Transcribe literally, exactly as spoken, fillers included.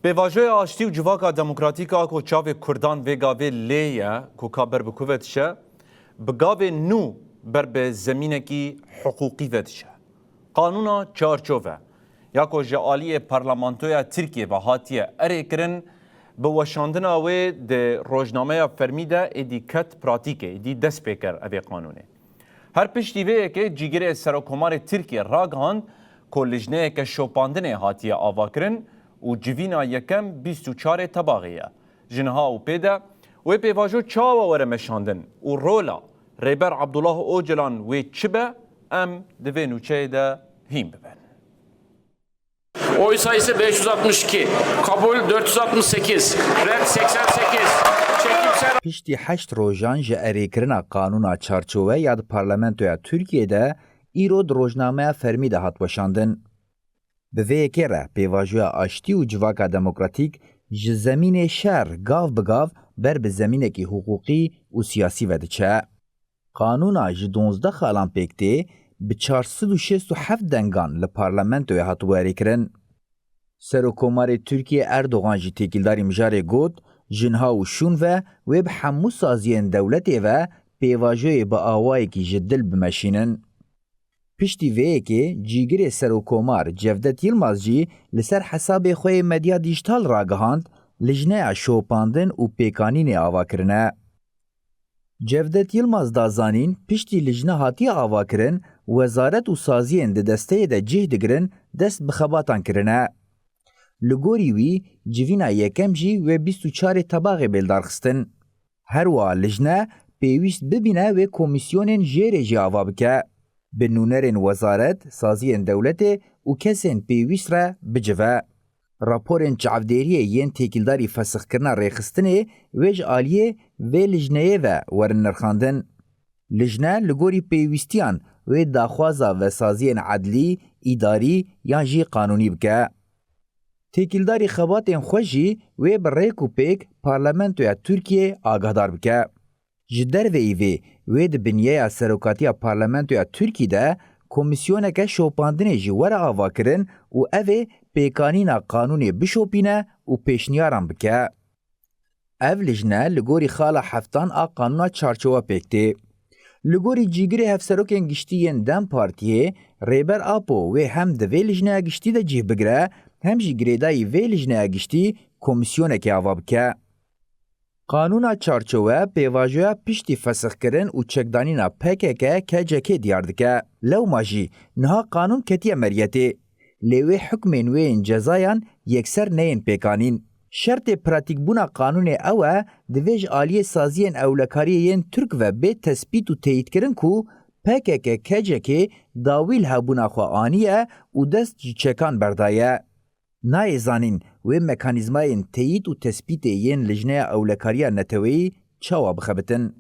Pêvajoya aştî û civaka demokratîk a ku çavê Kurdan vê gavê lê ye ku ka ber bi ku ve diçe, bi gavê nû ber bi zemînekî hiqûqî ve diçe. Qanûna çarçove ya ku ji aliyê Parlamentoya Tirkiyê ve hatiye erêkirin, bi weşandina wê di rojnameya fermî de êdî ket pratîkê, êdî dest pê kir evê qanûnê. Her piştî vê yekê cîgirê Serokkomarê Tirkiyê ragihand ku lijneyeke şopandinê hatiye avakirin û civîna yekem bîst û çarê Tebaxê ye. Ji niha û pê de wê pêvajo çawa were meşandin û rola Rêber Abdullah Ocalan wê çi be, em di vê nûçeyê de hîn bibin. Oy sayısı beş yüz altmış iki, kabul dört yüz altmış sekiz, red seksen sekiz. Çekimser. Piştî heşt rojan ji erêkirina qanûna çarçowe ya di Parlamentoya Tirkiyê de îro di rojnameya fermî de hat weşandin. Bi vê yekê re pêvajoya aştî û civaka demokratîk ji zemînê şer gav bi gav ber bi zemînekî hiqûqî û siyasî ve diçe. Qanûna ji duwazdeh xalan pêk tê, bi çar sed û şêst û heft dengan li parlamentoyê hatibû erêkirin. Serokkomarê Tirkiyê Erdogan jî têkildarî mijarê got, ji niha û şûn ve wê bi hemû saziyên dewletê ve pêvajoyê bi awayekî ji dil bimeşînin. Piştî vê yekê cîgirê Serokkomar Cevdet Yilmaz jî li ser hesabê xwe yê medya dîjtal ragihand, lijneya şopandin û pêkanînê ava kirine. Cevdet Yilmaz da zanîn, piştî lijne hatiye avakirin, wezaret û saziyên di desteyê de cih digirin dest bi xebatan kirine. Li gorî wî, civîna yekem jî wê bîst û çarê Tebaxê bê lidarxistin. Her wiha lijne pêwîst bibîne wê komîsyonên jêrê jî ava bike, bi nûnerên wezaret, saziyên dewletê û kesên pêwîst re bicive. Raporên çavdêriyê yên têkildarî fesixkirina rêxistinê wê ji aliyê vê lijneyê ve werin nirxandin. Lijne li gorî pêwîstiyan wê daxwaza vesaziyên edlî, îdarî yan jî qanûnî bike. Têkildarî xebatên xwe jî wê bi rêk û pêk Parlamentoya Tirkiyê agahdar bike. Ji derveyî vê, wê di binyeya serokatiya Parlamentoya Tirkî de komîsyoneke şopandinê jî were avakirin û ev ê pêkanîna qanûnê bişopîne û pêşniyaran bike. Ev lijne li gorî xala heftan a qanûna çarçowe pêk tê. Li gorî cîgirê hevserokên giştî yên DEM Partiyê, Rêber Apo wê hem di vê lijneya giştî de cih bigire, hem jî girêdayî vê lijneya giştî komîsyonekê ava bike. Qanûna çarçowe pêvajoya piştî fesixkirin û çekdanîna P K K K C K diyar dike. Lewma jî niha qanûn ketiye meriyetê. Lê wê hukmên wê yên cezayan yekser neyên pêkanîn. Şertê pratîkbûna qanûnê ew e, divê ji aliyê saziyên ewlekariyê yên Tirk ve bê tespît û teyîdkirin ku P K K K C K dawî li hebûna xwe aniye û dest ji çekan berdaye. Nayê zanîn wê mekanîzmayên teyîd û tespîtê yên Lijneya Ewlekariya Neteweyî çawa bixebitin.